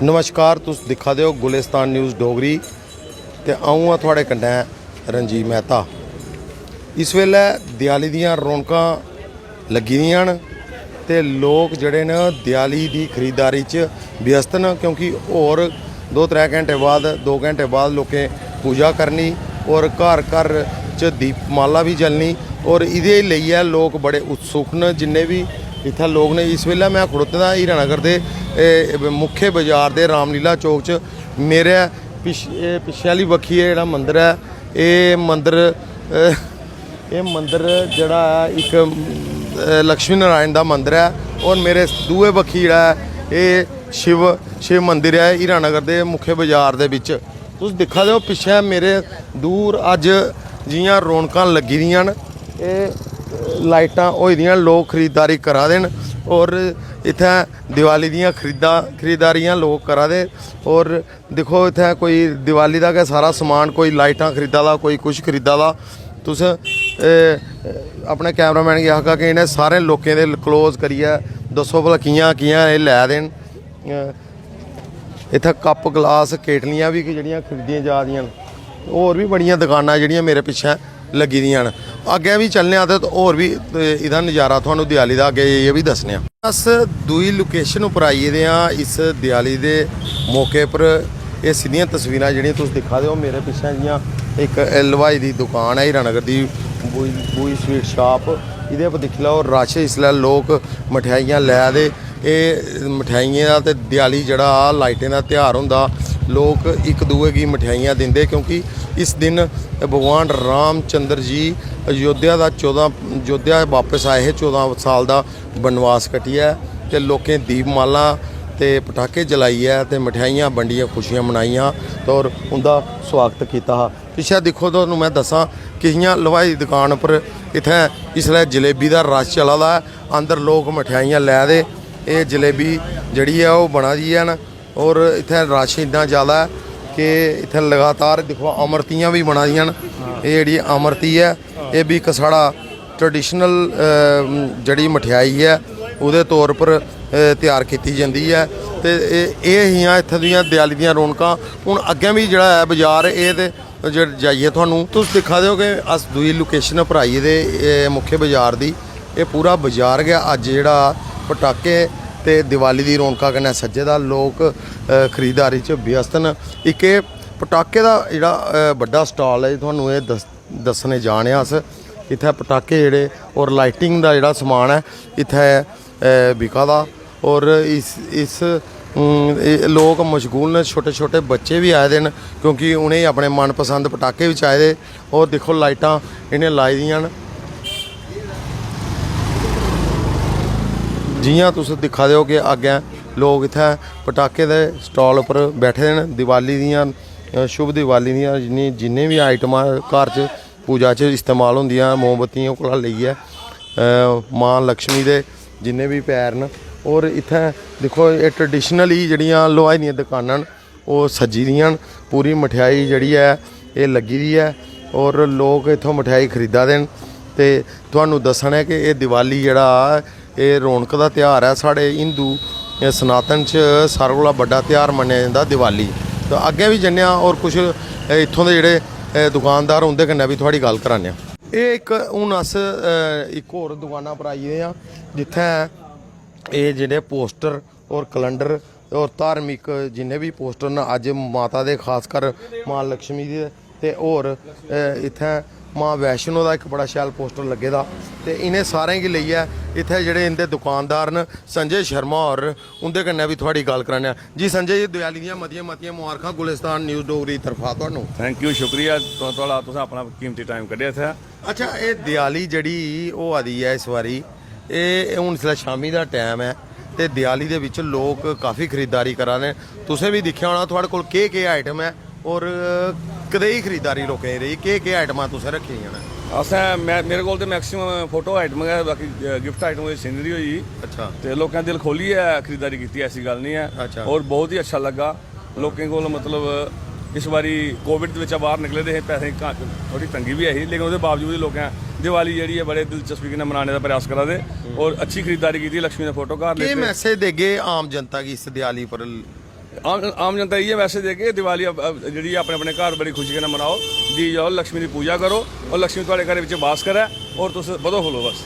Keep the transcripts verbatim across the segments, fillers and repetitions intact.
नमस्कार, तुस दिक्खा दे ओ गुलिस्तान न्यूज़ डोगरी ते अ'ऊं आं थुआढ़े कन्नै रंजीत मेहता। इस बेल्लै देआली दियां रौनकां लग्गी दियां न ते लोक जेह्ड़े न देआली दी खरीदारी च व्यस्त न, क्योंकि होर दो त्रै घैंटे बाद, दो घैंटे बाद लोकें पूजा करनी और घर घर च दीपमाला बी जलनी और एह्दे लेइयै लोक बड़े उत्सुक न। जिन्ने बी इत्थै लोक न, इस बेल्लै में खड़ोते दा हीरानगर दे, ए, मुख्य बाजार दे रामलीला चौक च। मेरे पिछ-, ए, पिच्छे आह्ली बक्खी एह् जेह्ड़ा मंदर ऐ, एह् मंदर, ए, एह् मंदर जेह्ड़ा ऐ इक, अम, ए, लक्ष्मी नारायण दा मंदर ऐ और मेरे दूए बक्खी जेह्ड़ा ऐ एह् शिव, शिव मंदर ऐ हीरानगर दे मुख्य बाजार दे बिच। तुस दिक्खा दे ओ पिच्छें मेरे दूर अज्ज जि'यां रौनकां लग्गी दियां न, एह् लाइटां होई दियां न, लोक खरीदारी करा दे न और इत्थै दिवाली दियां खरीदा-, खरीदारियां लोक करा दे। और दिक्खो, इत्थै कोई दिवाली दा गै सारा समान, कोई लाइटां खरीदा दा, कोई कुछ खरीदा दा। तुस, ए, अपने कैमरामैन गी आखगा कि इ'नें सारें लोकें दे क्लोज करियै दस्सो भला कि'यां, कि'यां एह् लै दे न। अ, इत्थै कप, गलास, केटलियां बी जेह्ड़ियां खरीदियां जा दियां न। होर बी बड़ियां दकानां जेह्ड़ियां मेरे पिच्छें लग्गी दियां न। अग्गें बी चलने आं ते होर बी, अ, एह्दा नज़ारा थुहानूं देआली दा अग्गें जाइयै बी दस्सने आं। अस दूई लोकेशन उप्पर आई गेदे आं इस देआली दे मौके पर। एह् सिद्धियां तस्वीरां जेह्ड़ियां तुस दिक्खा दे ओ मेरे पिच्छें, जि'यां इक हलवाई दी दुकान ऐ हीरानगर दी, बूई, बूई स्वीट शाप। एह्दे पर दिक्खी लैओ, रश इसलै, लोक मठेआइयां लै दे। एह् मठेआइयें दा ते देआली जेह्ड़ा लाइटें दा त्यहार होंदा, लोक इक दूए गी मठेआइयां दिंदे, क्योंकि इस दिन भगवान रामचंद्र जी अयोध्या दा चौदां, अयोध्या बापस आए हे चौदां साल दा बनवास कट्टियै, ते लोकें दीपमाला ते पटाके जलाइयै ते मठेआइयां बंडियै खुशियां मनाइयां ते होर उं'दा सुआगत कीता हा। पिच्छें दिक्खो, तुहानू में दस्सां कि जि'यां हलवाई दी दकान उप्पर इत्थै इसलै जलेबी दा रश चला दा ऐ, अंदर लोक मठेआइयां लै दे। एह् जलेबी जेह्ड़ी ऐ, ओह् बना दी ऐ न, होर इत्थै रश इन्ना ज़्यादा ऐ कि इत्थै लगातार दिक्खो, अमरतियां बी बना दियां न। एह् जेह्ड़ी अमरती ऐ, एह् बी इक साढ़ा ट्रेडिशनल, अ, जेह्ड़ी मठेआई ऐ, ओह्दे तौर पर, अ, त्यार कीती जंदी ऐ। ते एह्, एह् हियां इत्थें दियां देआली दियां रौनकां। हून अग्गें बी जेह्ड़ा ऐ बजार, एह् ते जेह्-, जाइयै थुहानू, तुस दिक्खा दे ओ कि अस दूई लोकेशन पर आई गेदे, एह् मुख्य बजार दी। एह् पूरा बजार गै अज्ज जेह्ड़ा पटाके ते दिवाली दी रौनका कन्नै सज्जे दा। लोक, अ, खरीदारी च व्यस्त न। इक एह् पटाके दा जेह्ड़ा, अ, बड्डा स्टाल ऐ, थुहानू एह् दस-, दस्सने जा ने आं अस। इत्थै पटाके जेह्ड़े और लाइटिंग दा जेह्ड़ा समान ऐ, इत्थै, अ, बिका दा। और इस, इस, उम, एह् लोक मशगूल न, छोटे-छोटे बच्चे बी आए दे न, क्योंकि उ'नेंगी अपने मनपसंद पटाके बी चाहिदे। और दिक्खो, लाइटां इ'नें लाई दियां न। जि'यां तुस दिक्खा दे ओ कि अग्गें लोक इत्थै पटाके दे स्टाल उप्पर बैठे दे न। दिवाली दियां, अ, शुभ दिवाली दियां जिन्नी, जिन्ने बी आइटमां घर च पूजा च इस्तेमाल होंदियां, मोमबत्तियें कोला लेइयै, अ, मां लक्ष्मी दे जिन्ने बी पैर न। और इत्थै दिक्खो, एह् ट्रेडिशनली जेह्ड़ियां हलवाई दियां दकानां न, ओह् सज्जी दियां न। पूरी मठेआई जेह्ड़ी ऐ, एह् लग्गी दी ऐ और लोक इत्थूं मठेआई खरीदा दे न। ते तुहानू दस्सना ऐ कि एह् दिवाली जेह्ड़ा, एह् रौनक दा त्यहार ऐ। साढ़े हिंदू, एह् सनातन च सारें कोला बड्डा त्यहार मन्नेआ जंदा दिवाली। ते अग्गें बी जन्ने आं और कुछ, एह् इत्थूं दे जेह्ड़े, एह् दुकानदार, उं'दे कन्नै बी थुआढ़ी गल्ल कराने आं। एह् इक, हून अस, अ, इक होर दुकाना पर आई गे आं, जित्थै एह् जेह्ड़े पोस्टर और कैलेंडर और धार्मिक जिन्ने बी पोस्टर न, अज्ज माता दे, खासकर मां लक्ष्मी दे ते होर, अ, इत्थै मां वैष्णो दा इक बड़ा शैल पोस्टर लग्गे दा। ते इ'नें सारें गी लेइयै इत्थै जेह्ड़े इं'दे दुकानदार न, संजय शर्मा होर, उं'दे कन्नै बी थुआढ़ी गल्ल कराने आं। जी संजय जी, देआली दियां मतियां मतियां मुबारखां गुलिस्तान न्यूज़ डोगरी दी तरफा थुहानू। Thank you, शुक्रिया तु-, थुआढ़ा, तुसें अपना कीमती टाइम कड्ढेआ इत्थै। अच्छा, एह् देआली जेह्ड़ी होआ दी ऐ इस बारी, एह् हून इसलै शामी दा टैम ऐ ते देआली दे बिच लोक काफी खरीदारी करा दे न। तुसें बी दिक्खेआ होना, थुआढ़े कोल केह् केह् आइटम ऐ और कदेही खरीदारी लोकें दी रेही, केह् केह् आइटमां तुसें रक्खी दियां न? असें, में, मेरे कोल ते मैक्सिमम फोटो आइटम गै, बाकी, अ, गिफ्ट आइटम होई, सीनरी होई। अच्छा। ते लोकें दिल खोह्लियै खरीदारी कीती, ऐसी गल्ल निं ऐ। अच्छा। और बहुत ही अच्छा लग्गा। लोकें कोल, मतलब, इस बारी कोविड दे बिच्चा बाहर निकले दे हे, पैसें दी घा-, थोह्ड़ी तंगी बी ऐ ही, लेकिन ओह्दे बावजूद बी लोकें दिवाली जेह्ड़ी ऐ, बड़े दिलचस्पी कन्नै मनाने दा प्रयास करा दे। हम्म। और अच्छी खरीदारी कीती, लक्ष्मी दे फोटो घर केह् लेते। मैसेज देगे आम जनता गी इस देआली पर? आम आम जनता इ'यै मैसेज देगे, दिवाली अप- अप- जेह्ड़ी ऐ अपने अपने घर बड़ी खुशी कन्नै मनाओ, दीए जलाओ, लक्ष्मी दी पूजा करो और लक्ष्मी थुआढ़े घरै बिच बास करै और तुस बधो फुल्लो बस।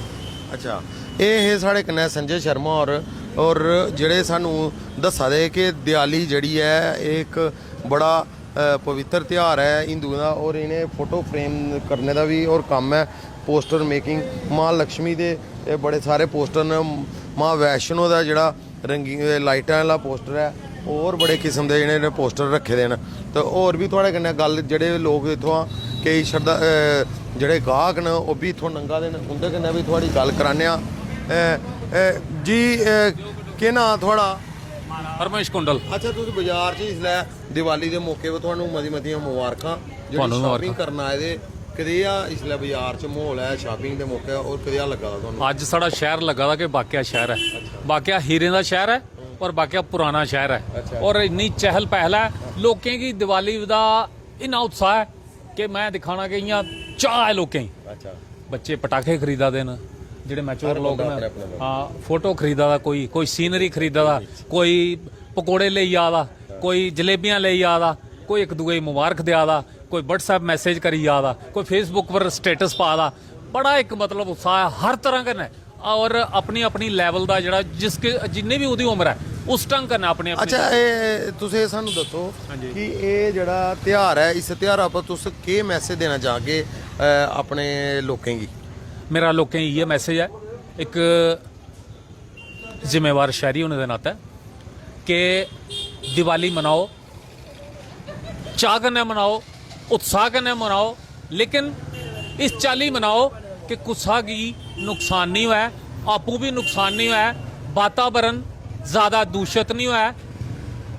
अच्छा, एह् हे साढ़े कन्नै संजय शर्मा होर, होर जेह्ड़े सानू दस्सा दे हे कि देआली जेह्ड़ी ऐ, एह् इक बड़ा अ, पवित्र त्यहार ऐ हिंदुएं दा। होर इ'नें फोटो फ्रेम करने दा बी होर कम्म ऐ, पोस्टर मेकिंग। मां लक्ष्मी दे एह् बड़े सारे पोस्टर न। मां वैष्णो दा जेह्ड़ा रंगी एह् लाइटां आह्ला पोस्टर ऐ, होर बड़े किस्म दे इ'नें पोस्टर रक्खे दे न। ते होर बी थुआढ़े कन्नै गल्ल, जेह्ड़े लोक इत्थुआं केईं शरधा अ, जेह्ड़े गाह्क न, ओह् बी इत्थुआं लंघा दे न, उं'दे कन्नै बी थुआढ़ी गल्ल कराने आं। अ, अ, जी, अ, केह् नांऽ थुआढ़ा? परमेश कुंडल। अच्छा, तुस बाजार च इसलै दिवाली दे मौके पर थुहानू मती मतियां मुबारखां। जेह्ड़ी थुहानू शॉपिंग मुबारखां। करन आए दे, कदेहा इसलै बाजार च म्हौल ऐ शॉपिंग दे मौके, और कदेहा लग्गा दा थुहानू? अज्ज साढ़ा शैह्र लग्गा दा कि बाकेआ शैह्र ऐ। बाकेआ हीरें दा शैह्र ऐ और बाकेआ पुराना शैह्र ऐ। अच्छा। और इन्नी चहल पहल ऐ, लोकें गी दिवाली दा इन्ना उत्साह ऐ कि मैं दिखाना कि इ'यां चाह् ऐ लोकें गी। अच्छा। बच्चे पटाखे खरीदा दे न, जेह्ड़े मैच्योर हर लोक बंदा न। अपने अपने हां, फोटो खरीदा दा कोई, कोई सीनरी खरीदा दा, कोई पकोड़े लेई आ दा, कोई जलेबियां लेई आ दा, कोई इक दूए गी मुबारक देआ दा, कोई WhatsApp मैसेज करी जा दा, कोई Facebook पर स्टेटस पा दा। बड़ा इक मतलब उत्साह ऐ हर तरह कन्नै। और अपनी अपनी लेवल दा जेह्ड़ा जिस कि- जिन्नी बी ओह्दी उम्र ऐ, उस ढंग कन्नै अपने अपने अच्छा, एह् तुस एह् सानू दस्सो हां जी। कि एह् जेह्ड़ा त्यहार ऐ, इस त्यहारा पर तुस केह् मैसेज देना चाहगे अ, अपने लोकें गी? मेरा लोकें गी इ'यै मैसेज ऐ, इक जिम्मेवार शैह्री होने दे नातै, कि दिवाली मनाओ, चाह् कन्नै मनाओ, उत्साह कन्नै मनाओ, लेकिन इस चाल्ली मनाओ कि कुसा गी नुकसान निं होऐ, आपूं बी नुकसान निं होऐ, वातावरण ज़्यादा दूशत निं होऐ।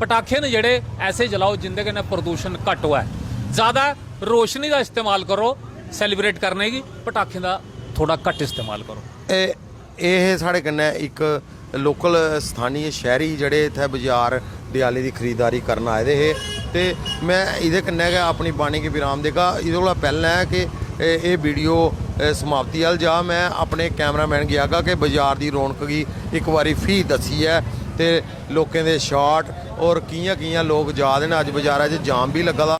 पटाखे न जेह्ड़े, ऐसे जलाओ जिंदे कन्नै प्रदूषण घट्ट होऐ। ज़्यादा रोशनी दा इस्तेमाल करो सेलिब्रेट करने गी, पटाखें दा थोड़ा घट्ट इस्तेमाल करो। एह् एह् हे साढ़े कन्नै इक लोकल स्थानीय शैह्री, जेह्ड़े इत्थै बाजार देआली दी खरीदारी करन आए दे हे। ते में एह्दे कन्नै गै अपनी बाणी गी विराम देगा। एह्दे कोला पैह्लें कि एह् एह् वीडियो अ, समाप्ति अ'ल्ल जा, में अपने कैमरामैन गी आखगा कि बाजार दी रौनक गी इक बारी फ्ही दस्सियै ते लोकें दे शाट और कि'यां कि'यां लोक जा दे न। अज्ज बाजारै च जाम बी लग्गा दा।